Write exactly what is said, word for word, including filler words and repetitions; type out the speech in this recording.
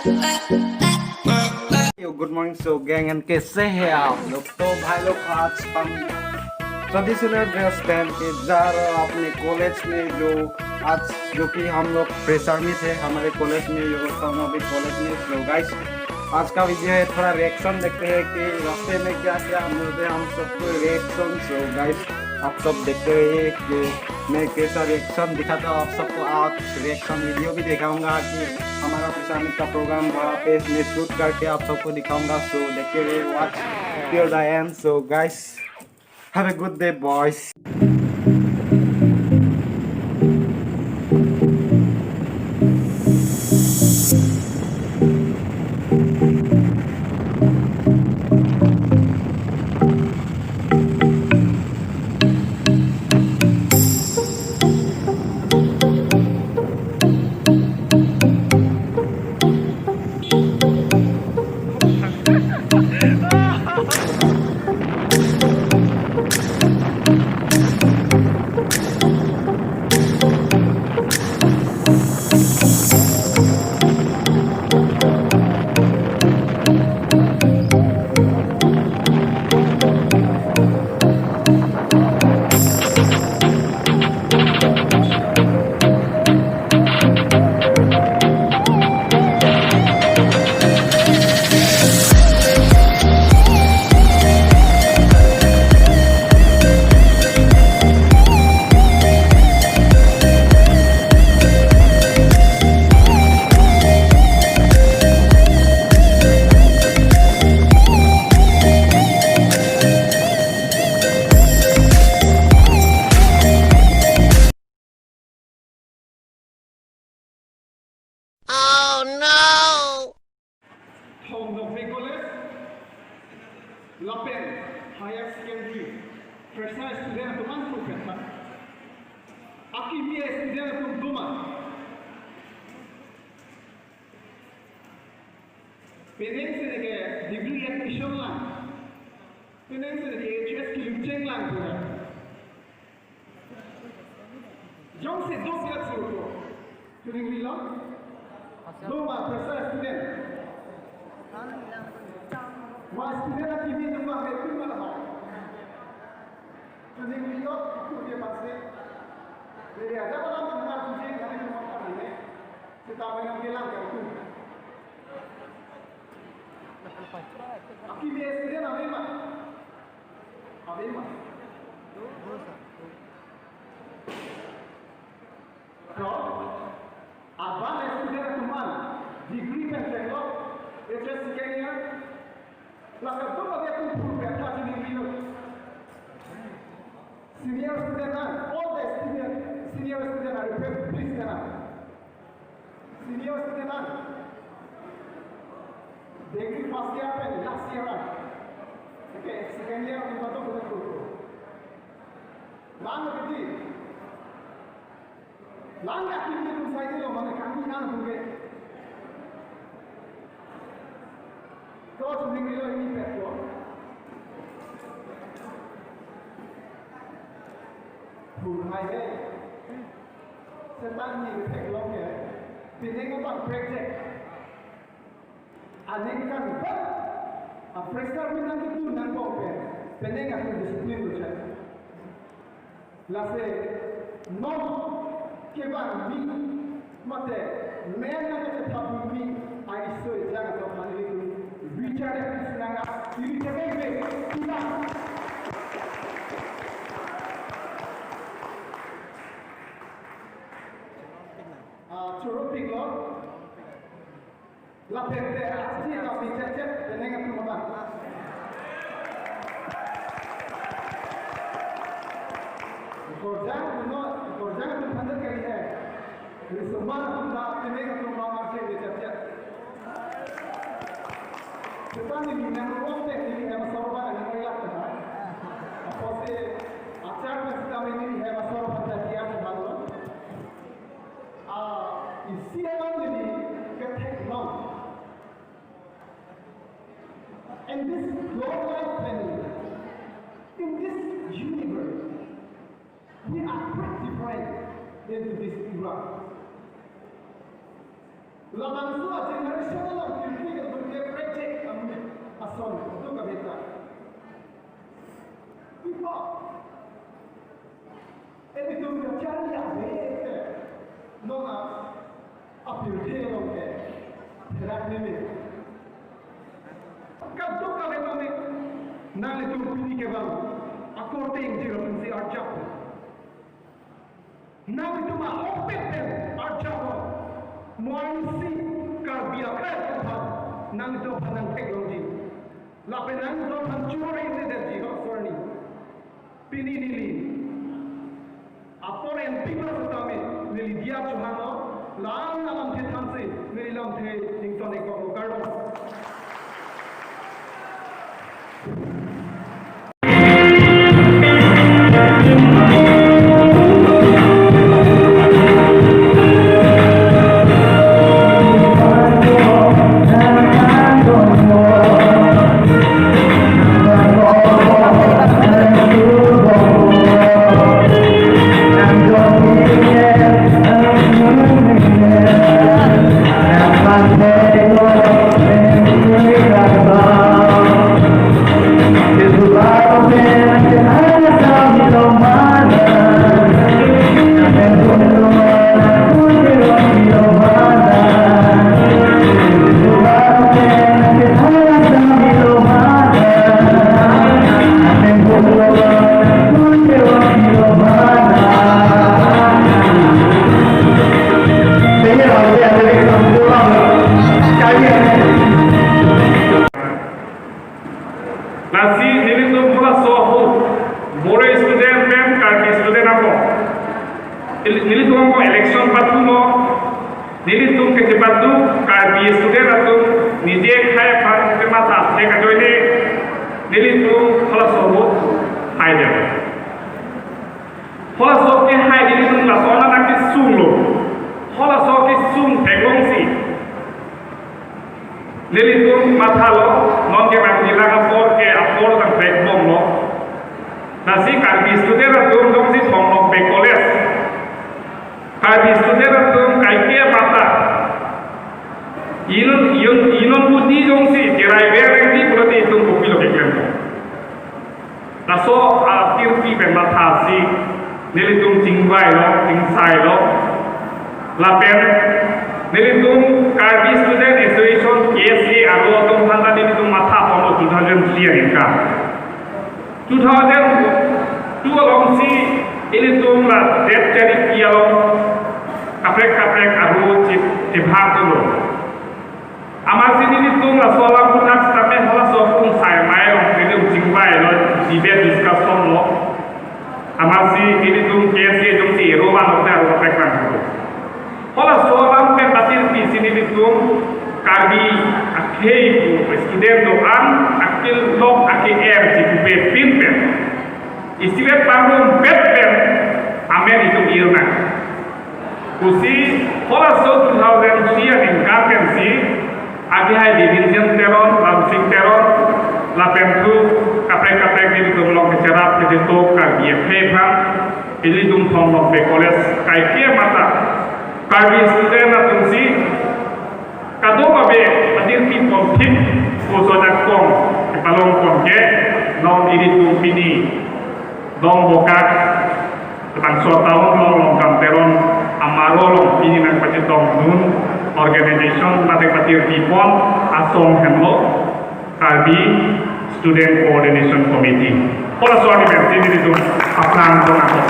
Yo, good morning। So gang, and कैसे हैं आप लोग? तो भाई लोग, आज हम ट्रेडिशनल ड्रेस पहन के जा रहे हैं अपने कॉलेज में, जो आज, जो कि हम लोग फ्रेशर मीट है हमारे कॉलेज में, योगेश शर्मा भी कॉलेज में। तो गाइस, आज का वीडियो है, थोड़ा रिएक्शन देखते हैं कि रास्ते में क्या क्या मिलते हैं हम सबको रिएक्शन। सो गाइस, आप सब देखते रहिए कि मैं कैसा रिएक्शन दिखाता हूँ आप सबको। आज रिएक्शन वीडियो भी दिखाऊंगा कि हमारा फ्रेशर मीट का प्रोग्राम वहाँ पे मैं शूट करके आप सबको दिखाऊंगा। सो देखते रहिए, watch till the end। So guys, have a good day, boys। Oh no! Thong Nokbe College lapen Higher Secondary fresher student atum an tu kretha. Akimi student atum doma. Penang sene ke degree admission lang. Penang sene ke H S kilu cheng lang pura. Jongsi do siat suruh. Tuning lilo. Doma fresher student. Ma student akimi doma me tu mana ho. Tuning lilo, itu dia pasti. Jadi ada orang dengar tujuh kali rumah kami ni. Seta mai nangkelang ke itu. Akimi student ave ma? Ave ma? To, aban student atum an degree pen pen lo, H S second year. Laka doma ave atum pur pen tha chini milo. Senior student an, all the student, senior student are request, please stand up. Senior student an. Degree first year pen last year an. Okay, second year pen bato bato ko. Lang lagi. Lang lagi ni tum sai lo mane kami nang tum ke. To tum ni lo ini pet ko. Tum hai he. Setang ni pet lo ke. Pineng apa project? Aningkan ba, a fresher meet nangketu nangkok pen, penang atum discipline lo chot. Lasi non kevangji mate men nangkachethapji aisoi jang atum aphan ilitum bichar ya sinanga, ili chakeng be, tuna. Ah, choro pik lo. Lapen te achi kami chet chet penang atum abang. Korjang kuno, korjang atum phan det kali hai. Risomar atum ta penang atum abang arche chet chet. Seta neli nang ruang te neli hem asor abang nang relak ta. Apotsi achar pen seta neli hem asor aphan ta dia ta lo. Ah, isi abang neli ketheklong. In this globalized planet, in this universe, we are quite different than to this era. Labangso a-generation along pirthe kedun ke project amonit ason do kave ta. Pipo. Ilitum kacharli ave te. Non a, apirthe along ke therak meme. Kadokave tame nanglitum pini kevang akorte ingjir aphansi arjap. Nanglitum a-ok pen pen arjap. Mo-arni si Karbi akhei aphan nanglitum aphan nangtheklongji. Lapen nanglitum aphan choro-i-ne detji, Longso arni. Pini neli apor enpik lo setame neli diya chohanglo, la-an alamthe thansi neli lamthe ington-ikpo, kardom. Lasi nelitum halaso ahut Boro student pen Karbi student ako. Neli-, nelitum ako election patulo, nelitum kachepatu Karbi student atum nije akhei aphan kematha thek ajoine nelitum halaso ahut haidam. Halaso kehai nelitum laso anak kesunglo. Halaso kesung theklongsi nelitum mathalo, non ke nangjilang apor ke apor tang backbone lo. Lasi Karbi student atum jongsi Thong Nokbe College, Karbi student atum kaike matha, inut, inut, inut budi jongsi cherai verengji pulote itum kopilo keklem. Laso atirpi pen mathasi nelitum chingvailo, chingsailo. Lapen nelitum Karbi Student Association, K S A, aro atum aphan ta nelitum matha ponlo two thousand three aningkan. Two thousand two alongsi ilitum la det chari pi along kaprek kaprek aro che-, chebhak dolo. Amatsi nelitum laso alam aphuthak setame halaso aphung sai mai along nelitum chingvailo, debate discussion lo. Amatsi nelitum K S A jongsi ero van lote aro kaprek vanglo. Halaso alam pen patirpisi nelitum Karbi akhei pu student do-an akelok ake-er chikupepin pen isivet pangrum pet pen amen itum irnang. Pusi halaso two thousand three aningkan pensi ake hai Divin Teron, Ramsing Teron, lapen thu kaprek kaprek nelitum along kecherap kechetok Karbi akhei aphan, ilitum Thong Nokbe College kaike matha Karbi student atumsi kadokave patirpi ponthip pu sojak kong kepalong pon ke non ilitum pini Dongbokak, Bangso Town along Longkam Teron amaro along pini nangpachetongdun organization mate patirpi pon asong henlo Karbi Student Coordination Committee. Halaso arni pensi nelitum aphrang dong ako.